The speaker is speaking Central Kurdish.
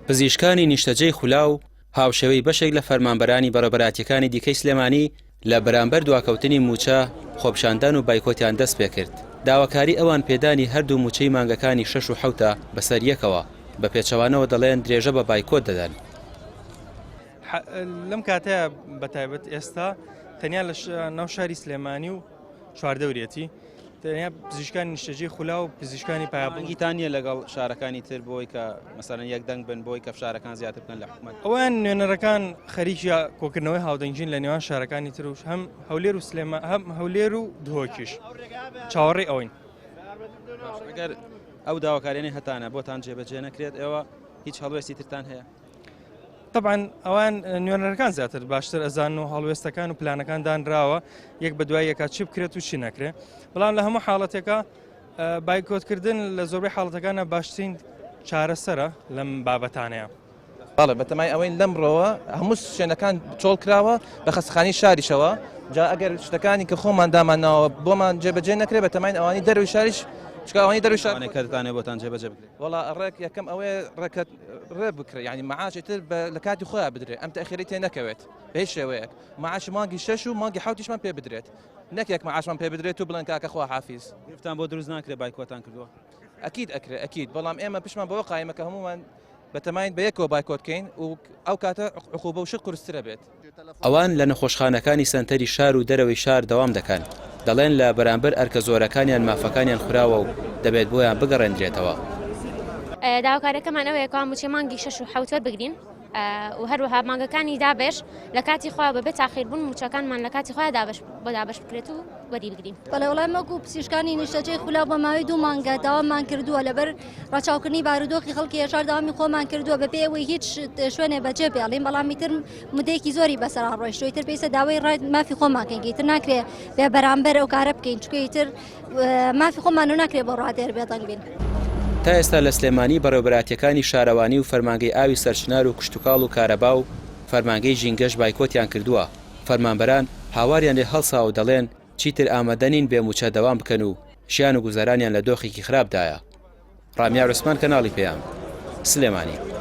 پزیشکانی نیشتەجێی خولاو هاوشێوەی بەشێک لە فەرمانبەرانی بەڕێوەبەرایەتییەکانی دیکەی سلێمانی لە بەرامبەر دواکەوتنی مووچە خۆپیشاندان و بایکۆتیان دەستپێکرد. داواکاری ئەوان پێدانی هەردوو مووچەی مانگەکانی شەش و حەوتە بەسەر یەکەوە، بە پێچەوانەوە دەڵێن درێژە بە بایکۆت دەدەن. لەم کاتەیە بەتایبەت ئێستا تەنیا لە ناو شاری سلێمانی و چواردەورێتی تەنیا پزیشکانی نیشتەجێی خولا و پزیشکانی پایەبڵگیتان نییە لەگەڵ شارەکانی تر بۆی کە مەسەلەن یەک دەنگ بن بۆی کە فشارەکان زیاتر بکەن لە حکومەت ئەوان نوێنەرەکان خەریکی کۆکردنەوەی هاودەنگین لە نێوان شارەکانی تر و هەم هەولێر و سلێما هەم هەولێر و دهۆکیش چاوەڕێی ئەوین ئەگەر ئەو داواکاریانەی هەتانە بۆتان جێبەجێ نەکرێت ئێوە هیچ هەڵوێستی ترتان هەیە طبعا ئەوان نوێنەرەکان زیاتر باشتر ئەزان و هەڵوێستەکان و پلانەکان دانراوە یەک بە دوای یەکا چی بکرێت و چی نەکرێت بەڵام لە هەموو حاڵەتێکە بایکۆتکردن لە زۆربەی حاڵەتەکانە باشترین چارەسەرە لەم بابەتانەیە. بەڵێ بەتەمای ئەوەین لەمڕۆوە هەموو شوێنەکان چۆڵ کراوە بە خەستەخانەی شاریشەوە جا ئەگەر شتەکانی کە خۆمان دامانناوە بۆمان جێبەجێ نەکرێت بەتەماین ئەوانی دەروی شاریش چکە ئەوانی دەروی شار کەتانێ بۆتان جێبەجێ بکرێت وەڵا ڕێک یەکەم ئەوەیە ڕێکەت ڕێ بکرێ یعنی معاشی تر لە کاتی خۆیان بدرێ ئەم تەخیری تێ نەکەوێت بە هیچ شێوەیەک معاش مانگی شەش و مانگی حوتیشمان پێ بدرێت نەک یەک معاشمان پێ بدرێت و بڵێن کاکە خوا حافیز گرفتان بۆ دروست ناکرێت بایکۆتان کردووە ئەکید ئەکرێ ئەکید بەڵام ئێمە پشمان بەوە قایمە کە هەمومان بەتەماین بە یەکەوە بایکۆت کەین و ئەو کاتە عقوبە و شت قورسترە بێت. ئەوان لە نەخۆشخانەکانی سەنتەری شار و دەرەوەی شار دەوام دەکەن، دەڵێن لە بەرامبەر ئەرکە زۆرەکانیان مافەکانیان خوراوە و دەبێت بۆیان بگەڕێندرێتەوە. داواکاریەکەمان ئەوەیە کەوا مووچەی مانگی شەش و حەوت وەربگرین و هەروەها مانگەکانی دابەش لە کاتی خۆیان بەبێ تاخیربوون مووچەکانمان لە کاتی خۆیان دابەش بۆ دابەش بکرێت و وەری بگرین. بەڵێ وەڵا ئێمە وەکو پزیشکانی نیشتەجێی خولاو بۆ ماوەی دوو مانگە داوامان کردووە لەبەر ڕەچاوکردنی بارودۆخی خەڵکی هەژار داوامی خۆمان کردووە بەبێ ئەوەی هیچ شوێنێ بەجێ بێڵین بەڵام ئیتر مدەیەکی زۆری بەسەرا ڕۆیشتووە ئیتر پێویستە داوای ڕای مافی خۆمان کەین کە ئیتر ناکرێ بێ بەرامبەر ئەو کارە بکەین چونکە ئیتر مافی خۆمان و ناکرێ بۆ ڕادێر بێدەنگ بین. تا ئێستا لە سلێمانی بەڕێوەبەرایەتییەکانی شارەوانی و فەرمانگەی ئاوی سەرچنار و کشتوکاڵ و کارەبا و فەرمانگەی ژینگەش بایکۆتیان کردووە، فەرمانبەران هاواریان لێ هەڵساوە و دەڵێن چیتر ئامادە نین بێ مووچە دەوام بکەن و ژیان و گوزەرانیان لە دۆخێکی خراپدایە. ڕامیار عوسمان کەناڵی پەیام، سلێمانی.